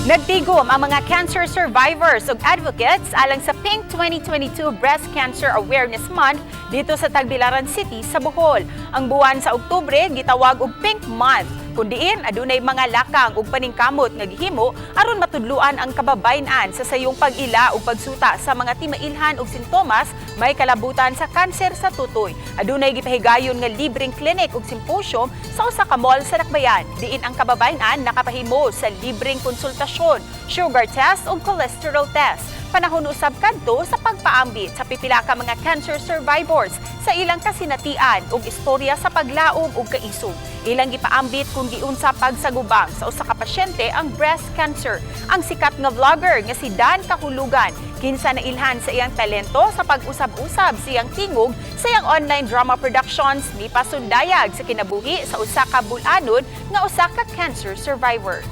Nagtigom ang mga cancer survivors ug advocates alang sa Pink 2022 Breast Cancer Awareness Month didto sa Tagbilaran City sa Bohol. Ang buwan sa Oktubre gitawag og Pink Month kun diin adunay mga lakang ug paningkamot nga gihimo aron matudluan ang kababayen-an sa sayong pag-ila ug pagsuta sa mga timailhan ug sintomas may kalabutan sa kanser sa tutoy. Adunay gipahigayon nga libreng clinic ug symposium sa usa ka mall sa Dakbayan. Diin ang kababayen-an nakapahimo sa libreng konsultasyon, sugar test ug cholesterol test. Panahon usab kadto sa pagpaambit sa pipila ka mga cancer survivors sa ilang kasinatian ug istorya sa paglaom ug kaisog. Ilang gipaambit kung giunsa pagsagubang sa usa ka pasyente ang breast cancer. Ang sikat nga vlogger nga si Dan Kahulugan, kinsa nailhan sa iyang talento sa pag-usab-usab sa iyang tingog sa iyang online drama productions, mipasundayag sa kinabuhi sa usa ka bul-anod nga usa ka cancer survivor.